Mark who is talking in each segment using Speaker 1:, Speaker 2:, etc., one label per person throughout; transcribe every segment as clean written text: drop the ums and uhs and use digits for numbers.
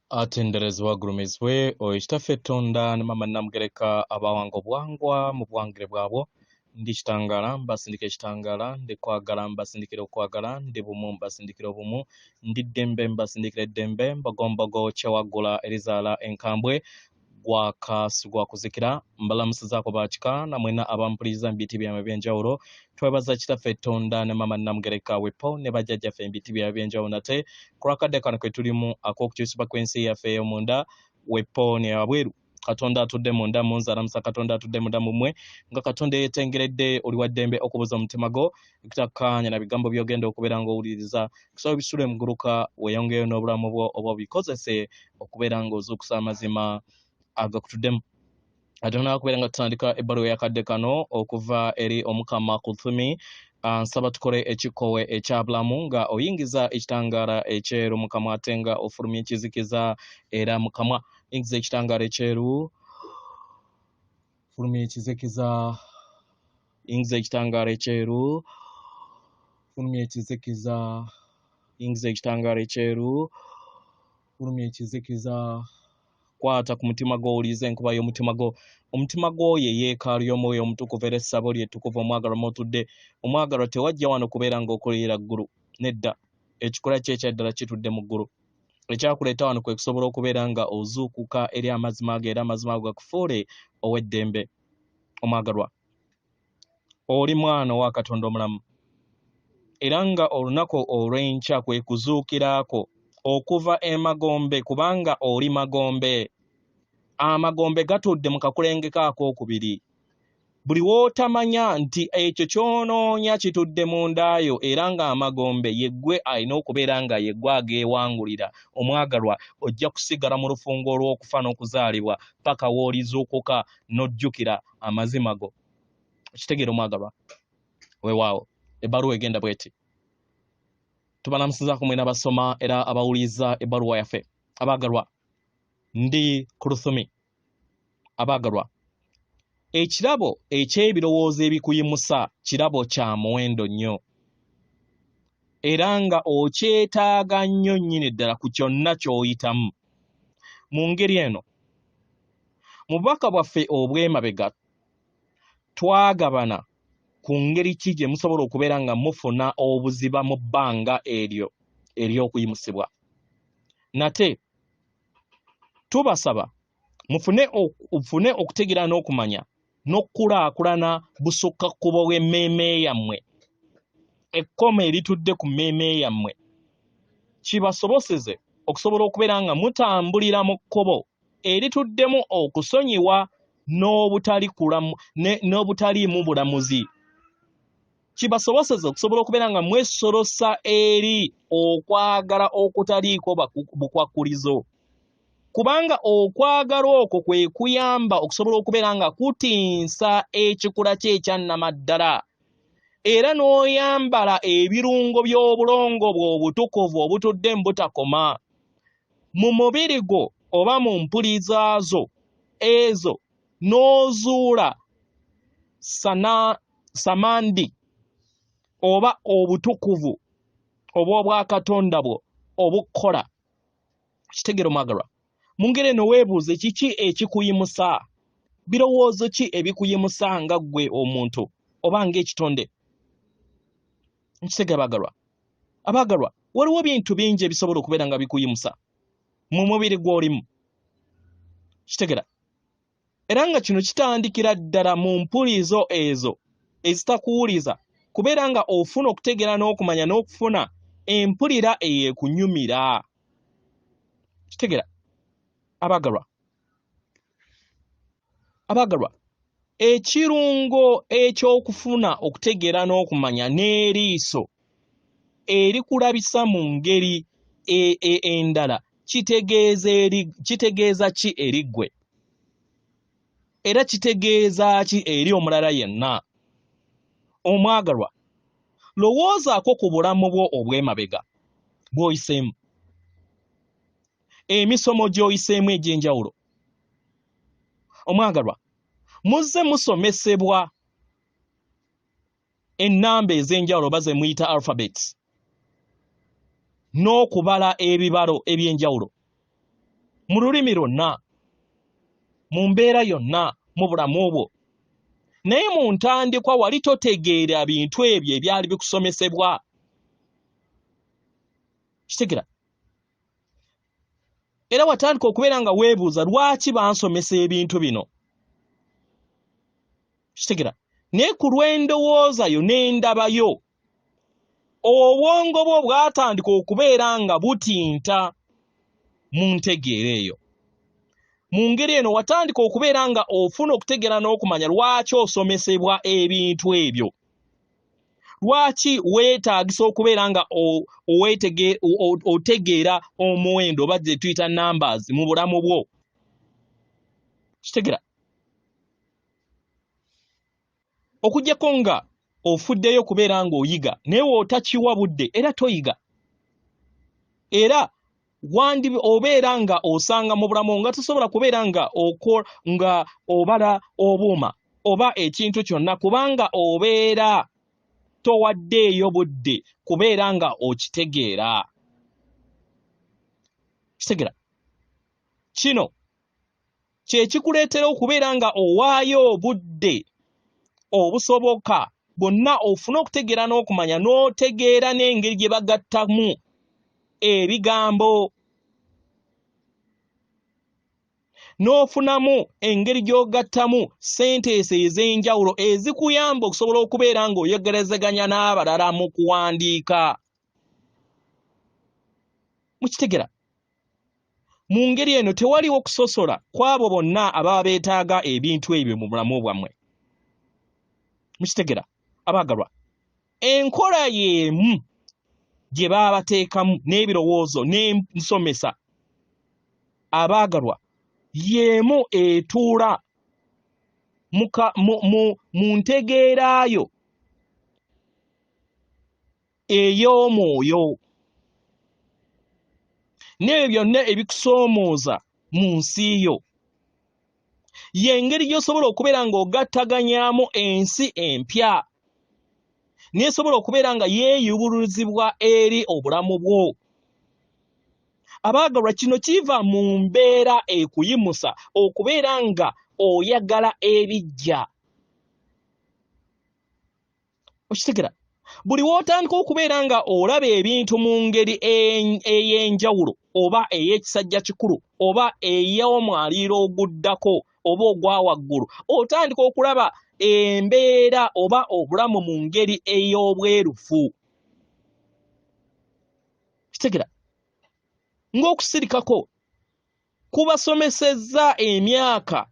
Speaker 1: Atenderezebwa agulumizibwe oyo Kitaffe Tonda ne Maama Namugereka abawanga obuwangwa mu buwangire bwabwo. Ndi kitangaala mbasindika ekitangaala, ndi kwagala mbasindikira okwagala, ndi bumu mbasindikira obumu, ndi ddembe mbasindikira eddembe, mbogombogo kyewaggula erizaala enkambwe, gwaka sigwa kuzikira. Mbalamusizaako bakika namwena abampuliriza mu biti byamwe ebyenjawulo. Twebaza Kitaffe Tonda ne Maama Namugereka wepo ne bajjajjaffe mu biti byabwe ebyenjawulo nate ku lwakadde kano ke tulimu ak'okukyusibwa kw'ensi yaffe ey'omunda wepo ne wabweru. Katonda atudde munda mu nze alamusa Katonda atudde munda mu mmwe nga Katonda eyeetengeredde oli wa ddembe okubuza omutima gwo ekutakkaanya na bigambo by'ogenda okubeera ng'owuliriza. Kusaba bisule muguluka weeyongeyo n'obulamu bwo oba obikozese okubeera ng'ozuukusa amazima agakutuddemu. Ate tunakubeera nga tutandika ebbaluwa eyakadde kano okuva eri Omukama Kuthumi. Nsaba tukole ekikkowe ekya bulamu nga oyingiza ekitangaala ekyeru mu kamwa ate nga ofulumya ekizikiza era mu kamwa. Yingiza ekitangaala ekyeru, fulumya ekizikiza, yingiza ekitangaala ekyeru, fulumya ekizikiza, yingiza ekitangaala ekyeru, fulumya ekizikiza. Kwata ku mutima gwo owulirize enkuba y'omutima gwo. Omutima gwo ye yeekaalu y'Omwoyo Omutukuvu era essabo lye ettukuvu omwagalwa mw'otudde. Omwagalwa tewajja wano kubeera ng'okolerera ggulu. Nedda. Ekikula kyo ekya ddala kitudde mu ggulu. Ekyakuleeta wano kwe kusobola okubeera nga ozuukuka eri amazima ago era amazima ago gakufuule ow'eddembe. Omwagalwa, oli mwana owa Katonda omulamu. Era nga olunaku olw'enkya kwe kuzuukira kwo okuva emagombe, kubanga oli magombe. Amagombe gatudde mu kakulenge ko akookubiri. Buli w'otamanya nti ekyo ky'onoonya kitudde munda yo era ng'amagombe ye ggwe alina okubeera nga ye ggwe ageewangulira, omwagalwa, ojja kusigala mu lufungo olw'okufa n'okuzaalibwa paka w'olizuukuka n'ojjukira amazima go. Okitegeera omwagalwa? Weewaawo. Ebbaluwa egenda bw'eti. Tubalamusizaako mwena abasoma era abawuliriza ebbaluwa yaffe. Abaagalwa, ndi Kuruthumi. Abaagalwa, ekirabo eky'ebirowoozo ebikuyimusa kirabo kya muwendo nnyo era nga okyetaaga nnyo nnyini ddala ku kyonna ky'oyitamu. Mu ngeri eno, mu bubaka bwaffe obw'emabega twagabana ku ngeri ki gye musobola okubeera nga mufuna obuziba mu bbanga eryo ery'okuyimusibwa. Nate tubasaba mufune mufune okutegeera n'okumanya n'okukulaakulana busukka kkubo bw'emmeeme yammwe, ekkomo eritudde ku mmeeme yammwe, kibasoboseze okusobola okubeera nga mutambulira mu kkubo erituddemu okusonyiwa n'obutaliimu bulamuzi. Kibasoboseze okusobola okubeera nga mwesolosa eri okwagala okutaliiko bukwakkulizo, kubanga okwagala okwo kwe kuyamba okusobola okubeera nga kutinsa ekikula kye ekyannamaddala, era n'oyambala ebirungo by'obulongo bwo obutukuvu obutudde mu butakoma mu mubiri gwo oba mu mpuliza zo ezo, n'ozuula samandi oba obutukuvu obw'obwakatonda bwo obukola. Kitegeera omwagalwa? Mu ngeri eno weebuuze kiki ekikuyimusa? Birowoozo ki ebikuyimusa nga ggwe omuntu oba ng'ekitonde? Nkitegeera abaagalwa? Abaagalwa, waliwo bintu bingi ebisobola okubeera nga bikuyimusa mu mubiri gw'olimu. Kitegera? Era nga kino kitandikira ddala mu mpulizo ezo ezitakuwuliza kubeera nga ofuna okutegeera n'okumanya n'okufuna empulira eyeekunyumira. Kitegera? Abaagalwa, abaagalwa, ekirungo eky'okufuna okutegeera n'okumanya n'eriiso erikulabisa mu ngeri endala kitegeeza ki eri ggwe? Era kitegeeza ki eri omulala yenna? Omwagalwa, lowoozaako ku bulamu bwo obw'emabega bw'oyiseemu, emisomo gy'oyiseemu egy'enjawulo. Omwagalwa, muzze musomesebwa ennamba ez'enjawulo oba ze muyita alphabets n'okubala ebibalo eby'enjawulo. Mu lulimi lwonna, mu mbeera yonna mu bulamu bwo. Naye mu ntandikwa wali totegeera bintu ebyo ebyali bikusomesebwa. Kitegera? Era watandika okubeera nga weebuuza lwaki bansomesa ebintu bino. Kitegera? Naye ku lw'endowooza yo n'endabayo, obwongo bwo bwatandika okubeera nga butinta mu ntegeera eyo. Mu ngeri eno watandika okubeera nga ofuna okutegeera n'okumanya lwaki osomesebwa ebintu ebyo. Lwaki weetaagisa okubeera nga otegeera omuwendo oba gye tuyita numbers mu bulamu bwo. Kitegera? Okuggyako nga ofuddeyo okubeera ng'oyiga, naye w'otakiwa budde era toyiga. Era wandi obeera nga osanga mu bulamu nga tosobola kubeera nga nga obala obuuma oba ekintu kyonna kubanga obeera towaddeeyo budde kubeera nga okitegeera. Kitegeera? Kino kye kikuleetera okubeera nga owaayo obudde obusoboka bwonna ofune okutegeera n'okumanya n'otegeera n'engeri gye bagattamu ebigambo n'ofunamu engeri gy'ogattamu sentensi ez'enjawulo ezikuyamba okusobola okubeera ng'oyogerezeganya n'abalala mu kuwandiika. Mukitegera? Mu ngeri eno tewaliwo kusosola kw'abo bonna ababa beetaaga ebintu ebyo mu bulamu bwammwe. Mukitegera abaagalwa? Enkola y'emu gye baabateekamu n'ebirowoozo n'ensomesa abaagalwa y'emu etuula mu ntegeera yo ey'omwoyo n'ebyo byonna ebikusoomooza mu nsi yo. Y'engeri gy'osobola okubeera ng'ogattaganyaamu ensi empya n'esobola okubeera nga yeeyubuluzibwa eri obulamu bwo. Abaagalwa, kino kiva mu mbeera ekuyimusa okubeera nga oyagala ebiggya. Okitegera? Buli w'otandika okubeera nga olaba ebintu mu ngeri ey'enjawulo oba ey'ekisajja kikulu oba ey'omwaliiro oguddako oba ogwa waggulu, otandika okulaba embeera oba obulamu mu ngeri ey'obwerufu. Kitegera? Ng'okusirikako kubasomesezza emyaka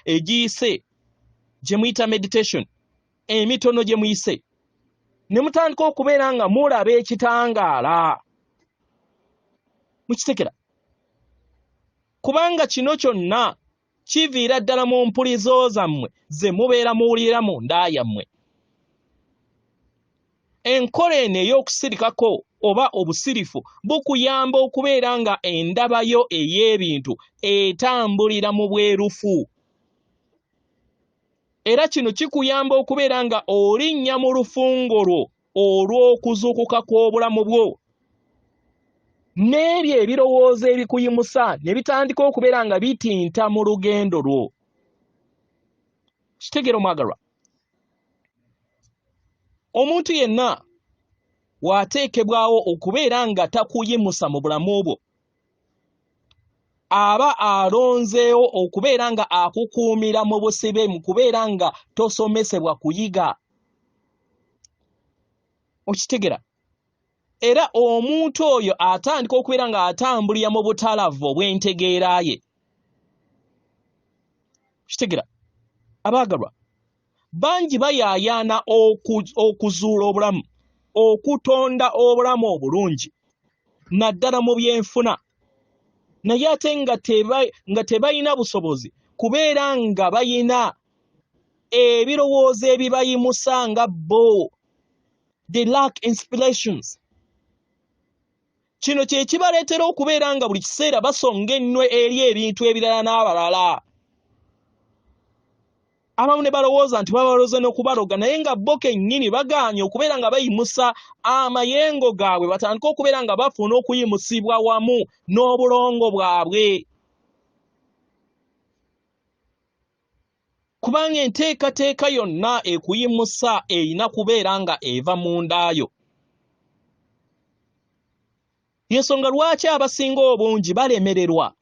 Speaker 1: egiyise gye muyita meditation emitono gye muyise ne mutandika okubeera nga mulaba ekitangaala. Mukitegera? Kubanga kino kyonna kiviira ddala mu mpulizo zammwe ze mubeera muwulira mu nda yammwe. Enkola eno ey'okusirikako oba obusirifu bukuyamba okubeera nga endaba yo ey'ebintu etambulira mu bwerufu. Era kino kikuyamba okubeera nga olinnya mu lufungo lwo olw'okuzuukuka kw'obulamu bwo. N'ebyo ebirowoozo ebikuyimusa ne bitandika okubeera nga bitinta mu lugendo lwo. Kitegeera omwagalwa? Omuntu yenna w'ateekebwawo okubeera nga takuyimusa mu bulamu bwo, aba alonzeewo okubeera nga akukuumira mu busibe mu kubeera nga tosomesebwa kuyiga. Okitegera? Era omuntu oyo atandika okubeera ng'atambulira mu butalavu obw'entegeera ye. Kitegera? Abaagalwa, bangi bayaayaana okuzuula obulamu, okutonda obulamu obulungi, naddala mu byenfuna, naye ate nga tebalina busobozi kubeera nga balina ebirowoozo ebibayimusa nga bo. They lack inspirations. Kino kye kibaleetera okubeera nga buli kiseera basonga ennwe eri ebintu ebirala n'abalala. Abamu ne balowooza nti babaloze n'okubaloga, naye nga bo kennyini bagaanye okubeera nga bayimusa amayengo gaabwe, batandike okubeera nga bafuna okuyimusibwa wamu n'obulongo bwabwe. Kubanga enteekateeka yonna ekuyimusa erina kubeera nga eva munda yo. Y'ensonga lwaki abasinga obungi balemererwa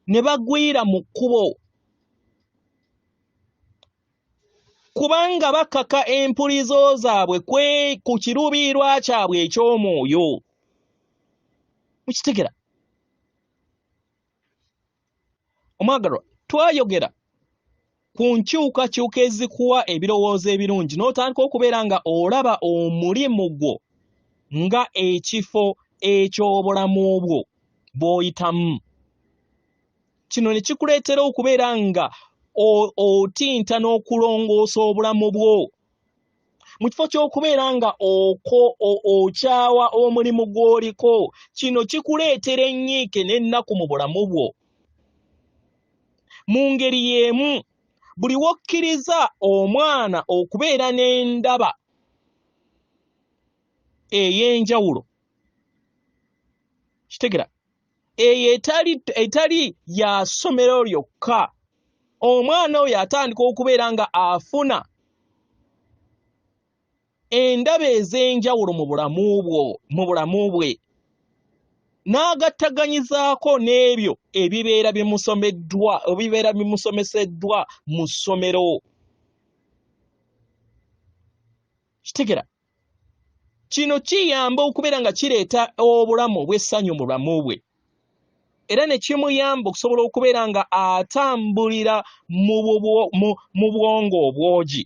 Speaker 1: ne bagwira mu kkubo, kubanga bakaka empulizo zaabwe ku kiruubirirwa kyabwe eky'omwoyo. Mukitegera? Omwagalwa, twayogera ku nkyukakyuka ezikuwa ebirowoozo ebirungi n'otandika okubeera nga olaba omulimu gwo nga ekifo eky'obulamu bwo bw'oyitamu. Kino ne kikuleetera okubeera nga otinta n'okulongoosa obulamu bwo. Mu kifo ky'okubeera nga okyawa omulimu gw'oliko, kino kikuleetera ennyiike n'ennaku mu bulamu bwo. Mu ngeri y'emu, buli w'okkiriza omwana okubeera n'endaba ey'enjawulo, kitegera, eyo etali ya ssomero lyokka, omwana oyo atandika okubeera nga afuna endaba ez'enjawulo mu bulamu bwo, mu bulamu bwe, n'agattaganyizaako n'ebyo ebibeera bimusomeddwa, ebibeera bimusomeseddwa mu ssomero. Kitegera? Kino kiyamba okubeera nga kireeta obulamu obw'essanyu mu bulamu bwe, era ne kimuyamba okusobola okubeera nga atambulira mu bwongo obwogi,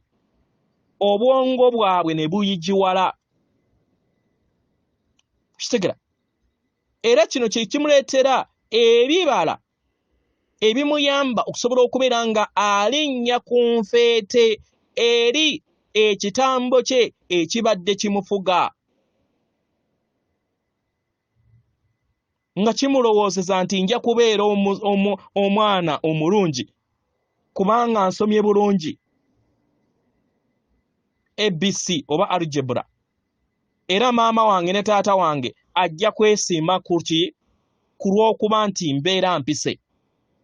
Speaker 1: obwongo bwabwe ne buyigiwala. Kitegera? Era kino kye kimuleetera ebibala ebimuyamba okusobola okubeera nga alinnya ku nfeete eri ekitambo kye ekibadde kimufuga, nga kimulowoozeza nti nja kubeera omwana omulungi kubanga nsomye bulungi ABC oba algebra, era maama wange ne taata wange ajja kwesiima ku ki ku lw'okuba nti mbeera mpise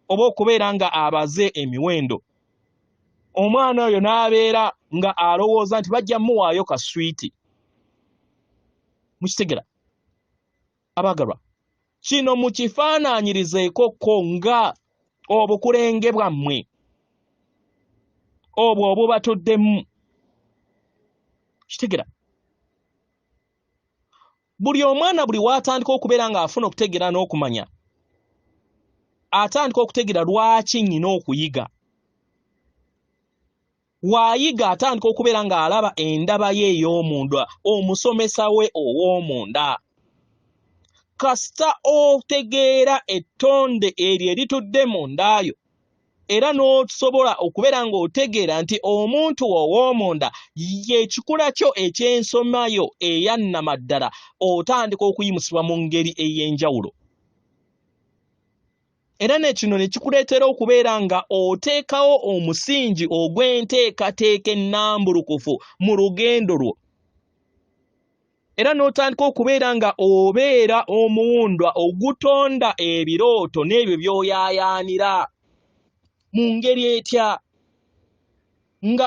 Speaker 1: oba okubeera nga abaze emiwendo. Omwana oyo n'abeera nga alowooza nti bajja muwaayo ka swiiti. Mukitegera? Abagalwa, kino mukifaanaanyirizeeko ko nga obukulenge bwammwe obwo obubatuddemu. Kitegera? Buli omwana buli w'atandika okubeera ng'afuna okutegeera n'okumanya, atandika okutegeera lwaki nnyina okuyiga. W'ayiga atandika okubeera ng'alaba endaba ye ey'omunda, omusomesa we ow'omunda. Kasita otegeera ettonde eryo eritudde munda yo, era n'osobola okubeera ng'otegeera nti omuntu wo ow'omunda ye kikula kyo eky'ensoma yo eya nnamaddala, otandika okuyimusibwa mu ngeri ey'enjawulo. Era ne kino ne kikuleetera okubeera nga oteekawo omusingi ogw'enteekateeka ennambulukufu mu lugendo lwo, era n'otandika okubeera nga obeera omuwundwa ogutonda ebirooto n'ebyo by'oyaayaanira. Mu ngeri etya? Nga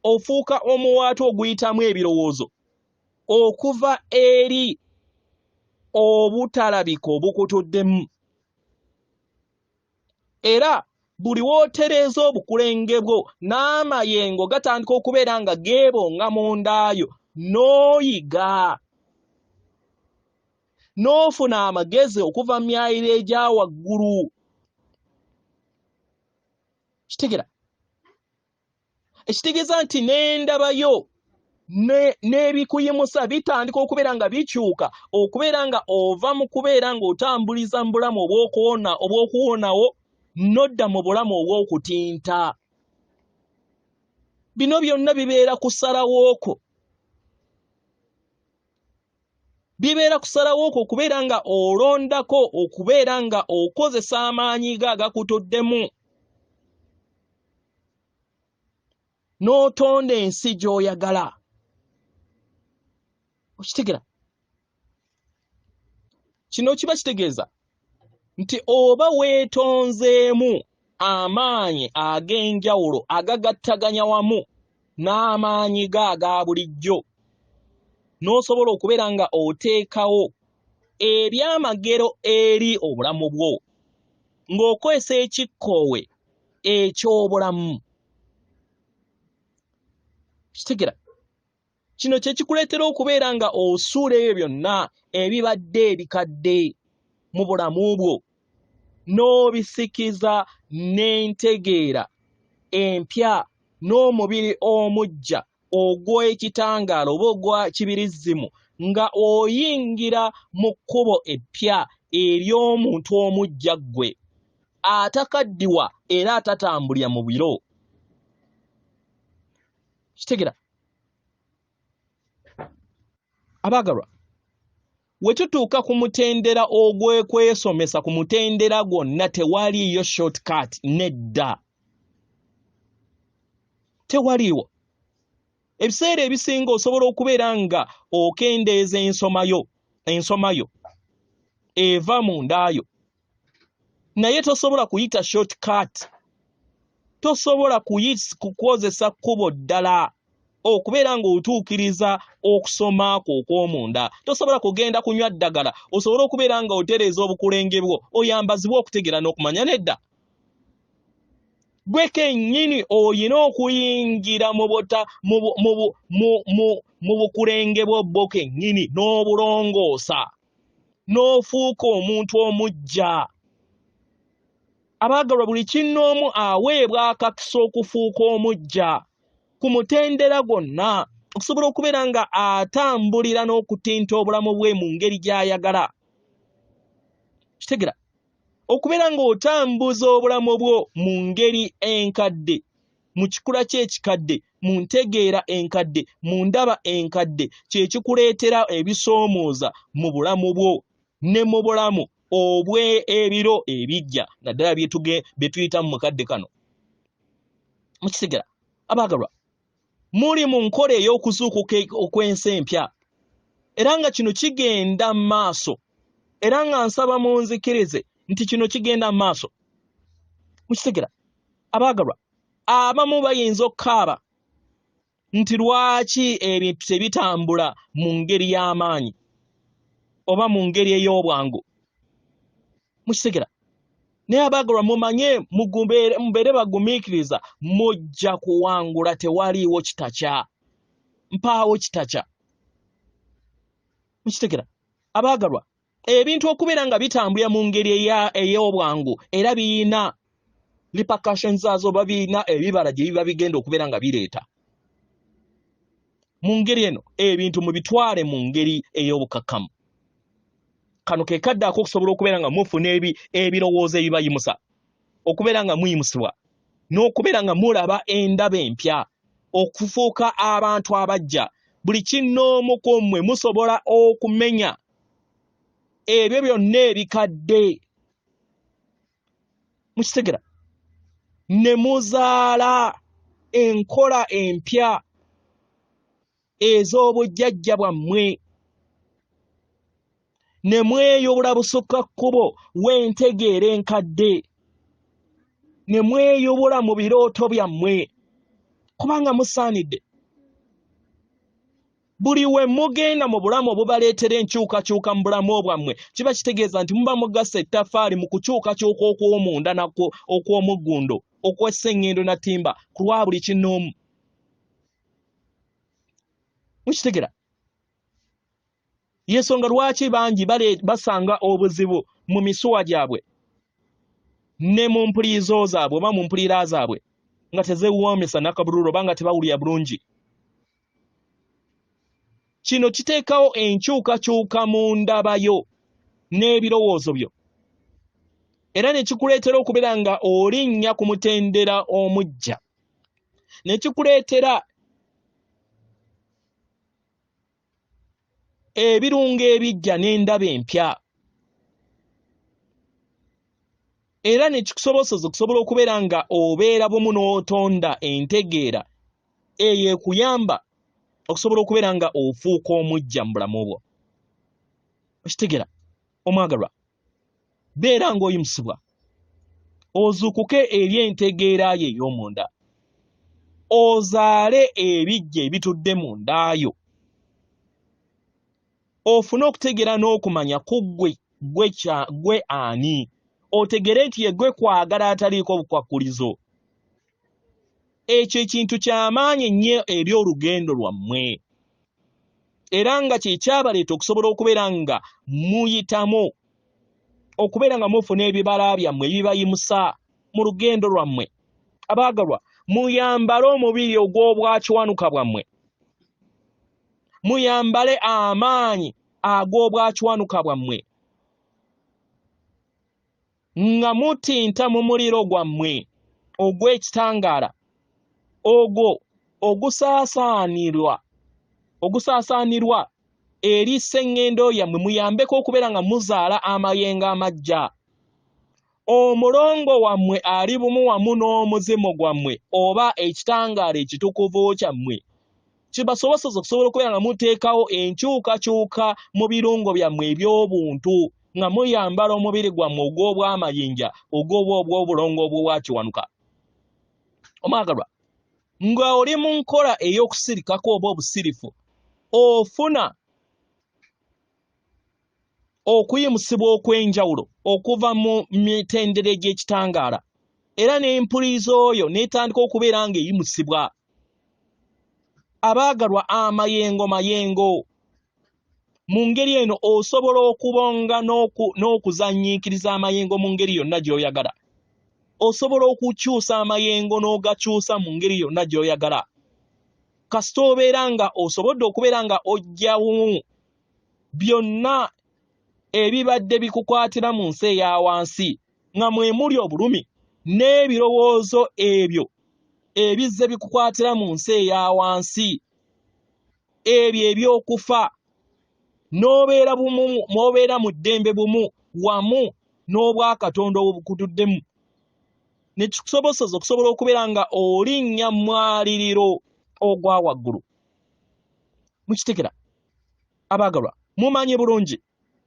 Speaker 1: ofuuka omuwaatwa oguyitamu ebirowoozo okuva eri obutalabika obukutuddemu. Era buli w'otereeza obukulenge bwo n'amayengo gatandika okubeera nga geebonga munda yo, n'oyiga n'ofuna amagezi okuva mu myayiro egya waggulu. Kitegera? Ekitegeeza nti n'endabayo n'ebikuyimusa bitandika okubeera nga bikyuka, okubeera nga ova mu kubeera ng'otambuliza mu bulamu obw'okuwonawo n'odda mu bulamu obw'okutinta. Bino byonna bibeera kusalawo kwo. Bibeera kusalawo kwo okubeera nga olondako okubeera nga okozesa amaanyi go agakutuddemu n'otonda ensi gy'oyagala. Okitegera? Kino kiba kitegeeza nti oba weetonzeemu amaanyi ag'enjawulo agagattaganya wamu n'amaanyi ga aga bulijjo, n'osobola okubeera nga oteekawo ebyamagero eri obulamu bwo ng'okozesa ekikkoowe eky'obulamu. Kitegera kino kye kikuleetera okubeera nga osuula ebyo byonna ebibadde ebikadde mu bulamu bwo n'obisikiza n'entegeera empya n'omubiri omuggya ogw'ekitangaala oba ogwa kibirizzimu nga oyingira mu kkubo eppya ery'omuntu omuggya ggwe atakaddiwa era atatambulira mu biro. Kitegera abaagalwa, we tutuuka ku mutendera ogw'okwesomesa, ku mutendera gwonna tewaliiyo shortcut, nedda, tewaliiwo. Ebiseera ebisinga osobola okubeera nga okendeeza ensoma yo eva mu ndaayo, naye tosobola kuyita shortcut, tosobola kukozesa kkubo ddala okubeera ng'otuukiriza okusoma kwo okw'omunda. Tosobola kugenda kunywa ddagala osobole okubeera nga otereeza obukulenge bwo, oyambazibwe okutegeera n'okumanya. Nedda, gwe kennyini oyina okuyingira mu bukulenge bwo bwo kennyini n'obulongoosa n'ofuuka omuntu omuggya. Abaagalwa, buli kinnoomu aweebwa akakisa okufuuka omuggya ku mutendera gwonna okusobola okubeera nga atambulira n'okutinta obulamu bwe mu ngeri gy'ayagala. Kitegera okubeera ng'otambuza obulamu bwo mu ngeri enkadde, mu kikula ky'ekikadde, mu ntegeera enkadde, mu ndaba enkadde, kye kikuleetera ebisoomooza mu bulamu bwo ne mu bulamu obw'ebiro ebijja, naddala bye tuyitamu mu kadde kano. Mukitegera abaagalwa, muli mu nkola ey'okuzuukuka okw'ensi empya, era nga kino kigenda mu maaso, era nga nsaba munzikirize nti kino kigenda mu maaso. Mukitegera abaagalwa, abamu bayinza okukaaba nti lwaki ebintu tebitambula mu ngeri y'amaanyi oba mu ngeri ey'obwangu. Mukitegera? Naye abaagalwa, mumanye, mubeere bagumiikiriza, mujja kuwangula. Tewaliiwo kitakya, mpaawo kitakya. Mukitegera abaagalwa, ebintu okubeera nga bitambulira mu ngeri ey'obwangu era biyina repercussions zaazo oba biyina ebibala gye biba bigenda okubeera nga bireeta. Mu ngeri eno ebintu mubitwale mu ngeri ey'obukakkamu. Kano ke kadde ak'okusobola okubeera nga mufuna ebirowoozo ebibayimusa, okubeera nga muyimusibwa n'okubeera nga mulaba endaba empya, okufuuka abantu abajja. Buli kinnoomu ku mmwe musobola okumenya ebyo byonna ebikadde, mukitegera, ne muzaala enkola empya ez'obujjajja bwammwe, ne mweyubula busukka kkubo w'entegeera enkadde, ne mweyubula mu birooto byammwe, kubanga musaanidde. Buli we mugenda mu bulamu obubaleetera enkyukakyuka mu bulamu bwammwe, kiba kitegeeza nti muba mugasa ettaffaali mu kukyukakyuka okw'omunda nakwo okw'omuggundo okw'esseŋŋendo na ttimba ku lwa buli kinnoomu. Mukitegera? Yensonga lwaki bangi basanga obuzibu mu misuwa gyabwe ne mu mpulizo zaabwe oba mu mpulira zaabwe nga tezeewoomesa nakabululu oba nga tebawulira bulungi. Kino kiteekawo enkyukakyuka mu ndabayo n'ebirowoozo byo, era ne kikuleetera okubeera nga olinnya ku mutendera omuggya, ne kikuleetera ebirungo ebijja n'endaba empya, era ne kikusoboseza okusobola okubeera nga obeera bumu n'otonda entegeera eyo ekuyamba okusobola okubeera nga ofuuka omuggya mu bulamu bwo. Okitegera omwagalwa, beera ng'oyimusibwa. Ozuukuke eri entegeera yo ey'omunda. Ozaale ebiggya ebitudde mu nda yo. Ofune okutegeera n'okumanya ku ggwe, ggwe kya, ggwe ani. Otegeere nti ye ggwe kwagala ataliiko bukwakkulizo. Ekyo ekintu kya maanyi nnyo eri olugendo lwammwe. Era nga kye kyabaleeta okusobola okubeera nga muyitamu, okubeera nga mufuna ebibala byammwe ebibayimusa mu lugendo lwammwe. Abaagalwa, muyambale omubiri ogw'obwakiwanuka bwammwe. Muyambale amaanyi ag'obwakiwanuka bwammwe. Nga mutinta mu muliro gwammwe ogw'ekitangaala, ogwo ogusaasaanirwa eri sseŋŋendo yammwe, muyambeko okubeera nga muzaala amayengo amaggya. Omulongo wammwe ali bumu wamu n'omuzimu gwammwe oba ekitangaala ekitukuvu kyammwe. Kibasoboseza okusobola okubeera nga muteekawo enkyukakyuka mu birungo byammwe eby'obuntu nga muyambala omubiri gwammwe ogw'obwamayinja ogw'oba obw'obulongo obw'obwakiwanuka. Omwagalwa, nga oli mu nkola ey'okusirikako oba obusirifu, ofuna okuyimusibwa okw'enjawulo okuva mu mitendera egy'ekitangaala, era n'empulizo oyo n'etandika okubeera ng'eyimusibwa. Abaagalwa, amayengo mayengo. Mu ngeri eno osobola okubonga n'okuzannyiikiriza amayengo mu ngeri yonna gy'oyagala. Osobola okukyusa amayengo n'ogakyusa mu ngeri yonna gy'oyagala. Kasita obeera nga osobodde okubeera nga oggyawo byonna ebibadde bikukwatira mu nsi eya wansi nga mwe muli obulumi n'ebirowoozo ebyo ebizze bikukwatira mu nsi eya wansi, ebyo eby'okufa, n'obeera bumu, n'obeera mu ddembe bumu wamu n'obwakatonda obukutuddemu, ne kikusoboseza okusobola okubeera nga olinnya mwaliriro ogwa waggulu. Mukitegera? Abaagalwa, mumanyi bulungi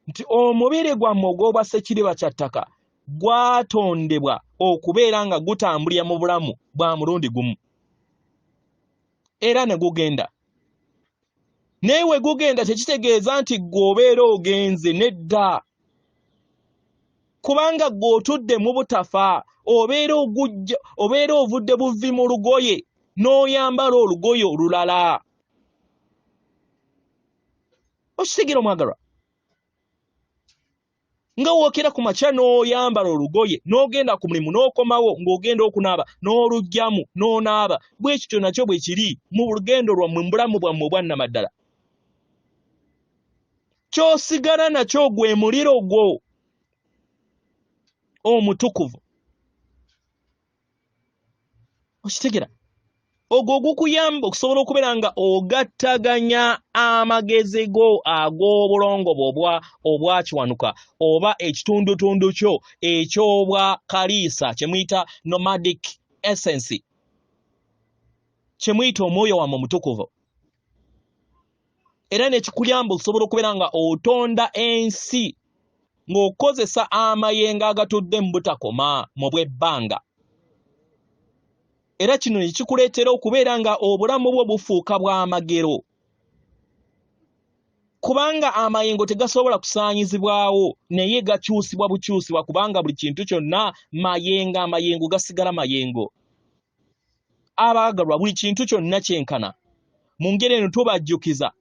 Speaker 1: nti omubiri gwammwe ogw'obwa ssekiriba kya ttaka gwatondebwa okubeera nga gutambulira mu bulamu bwa mulundi gumu, era ne gugenda. Naye we gugenda tekitegeeza nti ggwe obeera ogenze, nedda, kubanga ggwe otudde mu butafa, obeera ovudde buvi mu lugoye n'oyambala olugoye olulala. Okitegeera omwagalwa? Nga wookera ku makya n'oyambala olugoye n'ogenda ku mulimu n'okomawo ng'ogenda okunaaba n'oluggyamu n'onaaba, bwe kityo nakyo bwe kiri mu lugendo lwammwe mu bulamu bwammwe obwannamaddala. Ky'osigala nakyo gwe muliro gwo omutukuvu. Okitegera? Ogwo ogukuyamba okusobola okubeera nga ogattaganya amagezi go ag'obulongo bwo obwakiwanuka oba ekitundutundu kyo eky'obwa kaliisa kye muyita nomadic essence, kye muyita omwoyo wammwe omutukuvu, era ne kikuyamba okusobola okubeera nga otonda ensi ng'okozesa amayengo agatudde mu butakoma mu bw'ebbanga. Era kino ne kikuleetera okubeera nga obulamu bwo bufuuka bw'amagero, kubanga amayengo tegasobola kusaanyizibwawo, naye gakyusibwa bukyusibwa, kubanga buli kintu kyonna mayengo, amayengo gasigala mayengo. Abaagalwa, buli kintu kyonna kyenkana. Mu ngeri eno tubajjukiza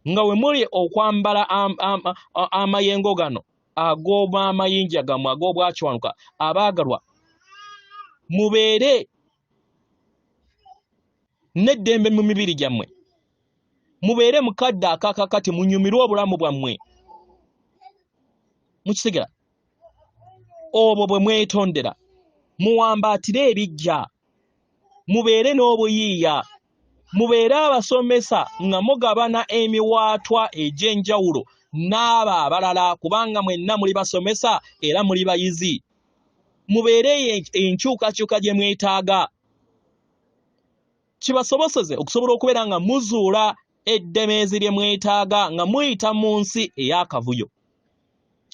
Speaker 1: nga we muli okwambala amayengo gano ag'obwamayinja gammwe ag'obwakiwanuka. Abaagalwa, mubeere n'eddembe mu mibiri gyammwe, mubeere mu kadde akakakati, munyumirwe obulamu bwammwe. Mukitegera? Obwo bwe mwetondera, muwambaatire ebiggya, mubeere n'obuyiiya, mubeere abasomesa nga mugabana emiwaatwa egy'enjawulo n'abo abalala, kubanga mwenna muli basomesa era muli bayizi. Mubeere enkyukakyuka gye mwetaaga, kibasoboseze okusobola okubeera nga muzuula eddemeezi lye mwetaaga nga muyita mu nsi ey'akavuyo.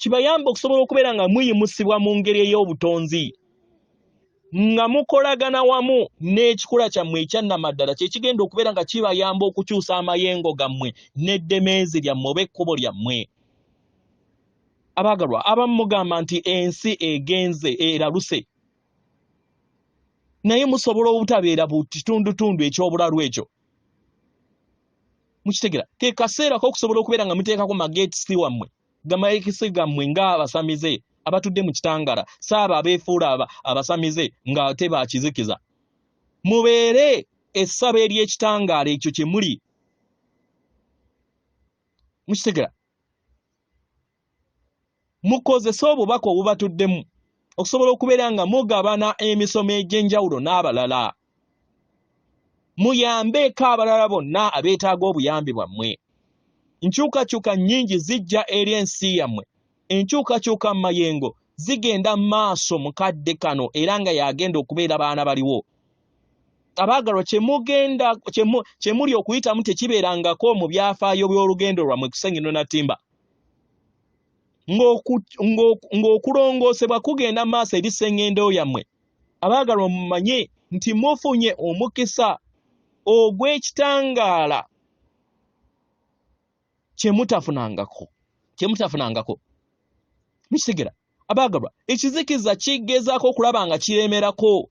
Speaker 1: Kibayambe okusobola okubeera nga muyimusibwa mu ngeri ey'obutonzi. Nga mukolagana wamu n'ekikula kyammwe ekyannamaddala kye kigenda okubeera nga kibayamba okukyusa amayengo gammwe n'eddemeezi lyammwe oba ekkubo lyammwe. Abaagalwa, abamu mugamba nti ensi egenze eraluse, naye musobola obutabeera bu kitundutundu eky'obulalu ekyo. Mukitegera? Ke kaseera k'okusobola okubeera nga muteekako mageetisi wammwe, gamaekisi gammwe ng'abasamize abatudde mu kitangala, saaba abeefuula abasamize ng'ate bakizikiza. Mubeere essabo ery'ekitangaala ekyo kye muli. Mukitegera? Mukozese obubaka obubatuddemu okusobola okubeera nga mugabana emisomo egy'enjawulo n'abalala. Muyambeeko abalala bonna abeetaaga obuyambi bwammwe. Nkyukakyuka nnyingi zijja eri ensi yammwe. Enkyukakyuka mu mayengo zigenda mu maaso mu kadde kano era nga y'agenda okubeera baana baliwo. Abaagalwa, kye muli okuyitamu tekibeerangako mu byafaayo by'olugendo lwammwe ku Sengendo na Ttimba. Ng'okulongoosebwa kugenda mu maaso eri ssengendo yammwe, abaagalwa mumanye nti mufunye omukisa ogw'ekitangaala kye mutafunangako, kye mutafunangako. Mukitegera? Abaagalwa, ekizikiza kigezaako okulaba nga kiremerako,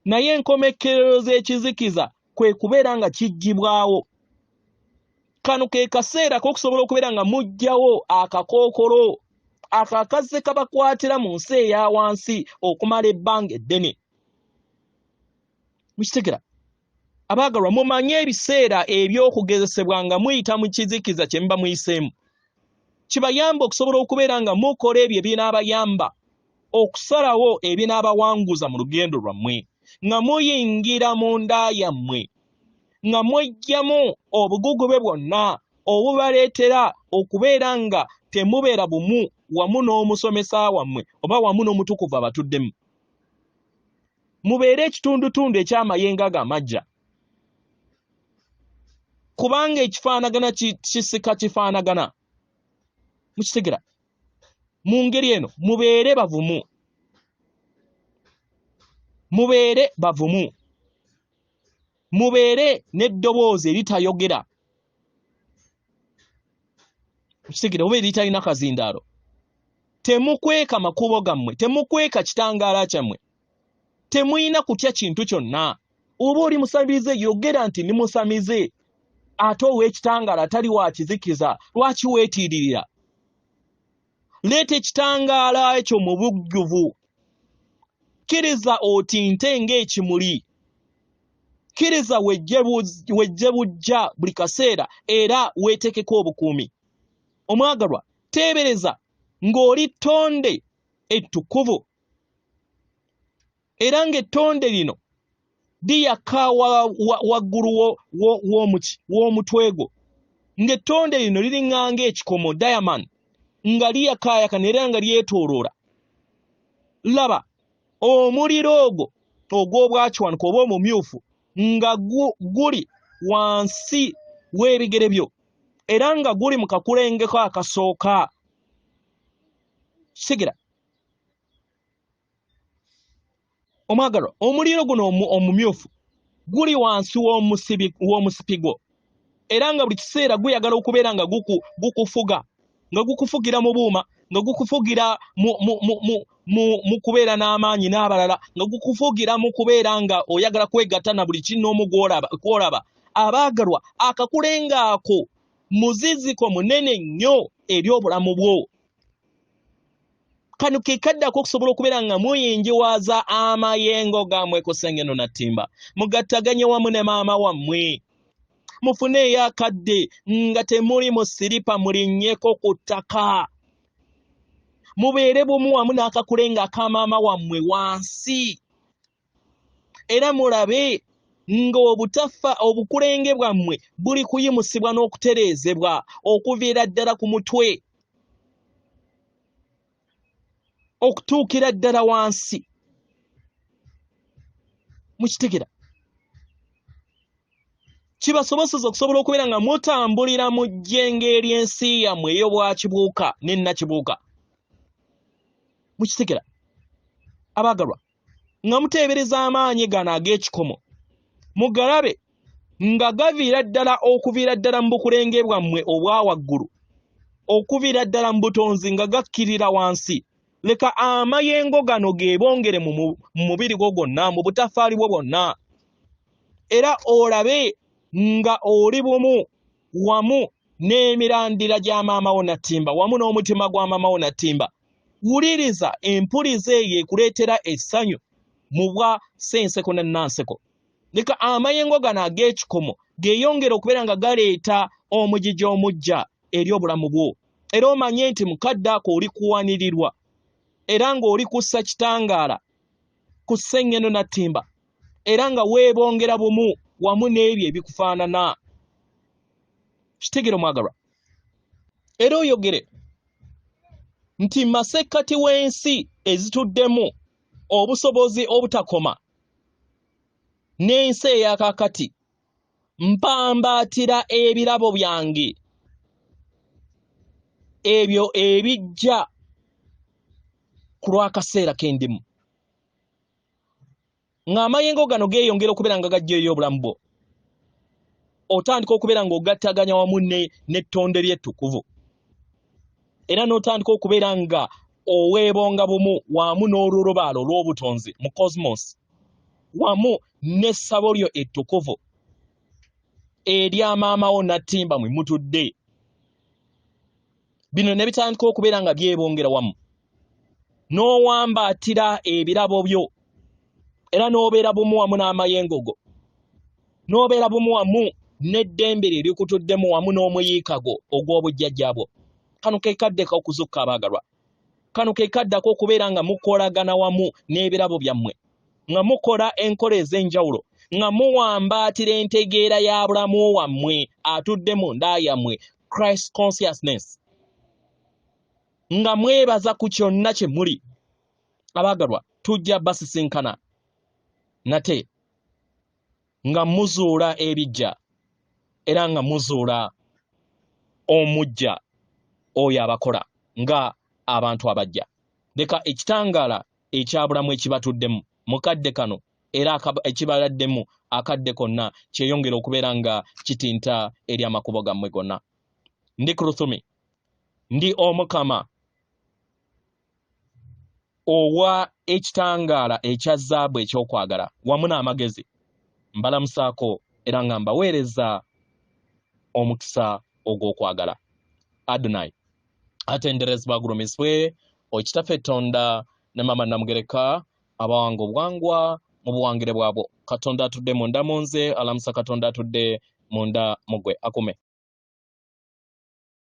Speaker 1: naye enkomekkerero z'ekizikiza kwe kubeera nga kiggyibwawo. Kano ke kaseera k'okusobola okubeera nga muggyawo akakookolo ako akazze kabakwatira mu nsi eya wansi okumala ebbanga eddene. Mukitegera? Abaagalwa, mumanye ebiseera eby'okugezesebwa nga muyita mu kizikiza kye muba muyiseemu. Kibayamba okusobola okubeera nga mukola ebyo ebinaabayamba okusalawo ebinaabawanguza mu lugendo lwammwe, nga muyingira mu nda yammwe, nga mweggyamu obugugube bwonna obubaleetera okubeera nga temubeera bumu wamu n'omusomesa wammwe oba wamu n'omutukuvu abatuddemu. Mubeere ekitundutundu eky'amayengo ago amajja, kubanga ekifaanagana kisika kifaanagana. Mukitegera? Mu ngeri eno mubeere bavumu, mubeere bavumu, mubeere n'eddoboozi eritayogera, mukitegera, oba eritalina kazindaalo. Temukweka makubo gammwe, temukweka kitangaala kyammwe, temulina kutya kintu kyonna. Oba oli musamize, yogera nti ndi musamize, ate ow'ekitangaala atali wa kizikiza. Lwaki weetiiririra? Leeta ekitangaala ekyo mu bujjuvu. Kkiriza otinte ng'ekimuli. Kkiriza wejje bujja buli kaseera era weetekeko obukuumi. Omwagalwa, teebereza ng'oli ttonde ettukuvu era ng'ettonde lino liyaka waggulu w'omutwe gwo, ng'ettonde lino liriŋŋanga ekikomo diamond, nga liyakaayakana era nga lyetooloola. Laba omuliro ogwo ogw'obwakiwanuka oba omumyufu nga guli wansi w'ebigere byo era nga guli mu kakulengeko akasooka. Kitegera? Omwagalwa, omuliro guno omumyufu guli wansi w'omusipi gwo era nga buli kiseera guyagala okubeera nga gukufuga, nga gukufugira mu buuma, nga gukufugira mu kubeera n'amaanyi n'abalala, nga gukufugira mu kubeera nga oyagala kwegatta na buli kinnoomu gw'olaba. Abaagalwa, akakulenga ako muziziko munene nnyo eri obulamu bwo. Kano ke kaddako okusobola okubeera nga muyingiwaza amayengo gammwe ku Ssengendo na Ttimba. Mugattaganye wamu ne maama wammwe. Mufune ey'akadde nga temuli mu siripa, mulinnyeko ku ttaka. Mubeere bumu wamu n'akakulenga aka maama wammwe wansi. Era mulabe ng'obutafa obukulenge bwammwe buli kuyimusibwa n'okutereezebwa okuviira ddala ku mutwe okutuukira ddala wansi. Mukitegera? Kibasoboseza okusobola okubeera nga mutambulira mu jjengo ery'ensi yammwe ey'obwakibuuka ne nnakibuuka. Mukitegera? Abaagalwa, Nga muteebereza amaanyi gano ag'ekikomo, mugalabe nga gaviira ddala okuviira ddala mu bukulenge bwammwe obwa waggulu, okuviira ddala mu butonzi nga gakkirira wansi. Leka amayengo gano geebongere mu mubiri gwo gwonna, mu butaffaali bwo bwonna, era olabe nga oli bumu wamu n'emirandira gya maama wo Nattimba, wamu n'omutima gwa maama wo Nattimba. Wuliriza empuliza eyo ekuleetera essanyu mu bwa Ssenseko ne Nanseko. Leka amayengo gano ag'ekikomo geeyongere okubeera nga galeeta omugigi omuggya eri obulamu bwo, era omanye nti mu kadde ako oli kuwanirirwa era ng'oli kussa kitangaala ku Sseŋŋendo Nattimba, era nga weebongera bumu wamu n'ebyo ebikufaanana. Kitegere omwagalwa, era oyogere nti masekkati w'ensi ezituddemu obusobozi obutakoma n'ensi eyakakati, mpambaatira ebirabo byange ebyo ebijja ku lw'akaseera ke ndimu. Ng'amayengo gano geeyongera okubeera nga gajja eri obulamu bwo, otandika okubeera ng'ogattaganya wamu n'ettonde ly'ettukuvu, era n'otandika okubeera nga oweebonga bumu wamu n'olulubaalo olw'obutonzi mu cosmos, wamu n'essabo lyo ettukuvu erya maama wo Nattimba mwe mutudde. Bino ne bitandika okubeera nga byebongera wamu, n'owambaatira ebirabo byo, era n'obeera bumu wamu n'amayengo go, n'obeera bumu wamu n'eddembe lye likutuddemu wamu n'omuyiika gwo ogw'obujjajja bwo. Kano ke kadde k'okuzukka abaagalwa. Kano ke kadde ak'okubeera nga mukolagana wamu n'ebirabo byammwe, nga mukola enkola ez'enjawulo, nga muwambaatira entegeera ya bulamu wammwe atudde mu nda yammwe, Christ consciousness, nga mwebaza ku kyonna kye muli. Abaagalwa, tujja basisinkana nate nga muzuula ebijja era nga muzuula omujja oyo abakola nga abantu abajja. Leka ekitangaala ekyabulamu ekibatuddemu mu kadde kano era ekibaladdemu akadde konna kyeyongere okubeera nga kitinta eri amakubo gammwe gonna. Ndi Kuruthumi, ndi Omukama owa ekitangaala ekya zaabu eky'okwagala wamu n'amagezi. Mbalamusaako era nga mbaweereza omukisa ogw'okwagala. Adonai atenderezebwa agulumizibwe, Okitaffe Tonda ne Maama Namugereka abawanga obuwangwa mu buwangire bwabwo. Katonda atudde munda mu nze alamusa Katonda atudde munda mu ggwe akume.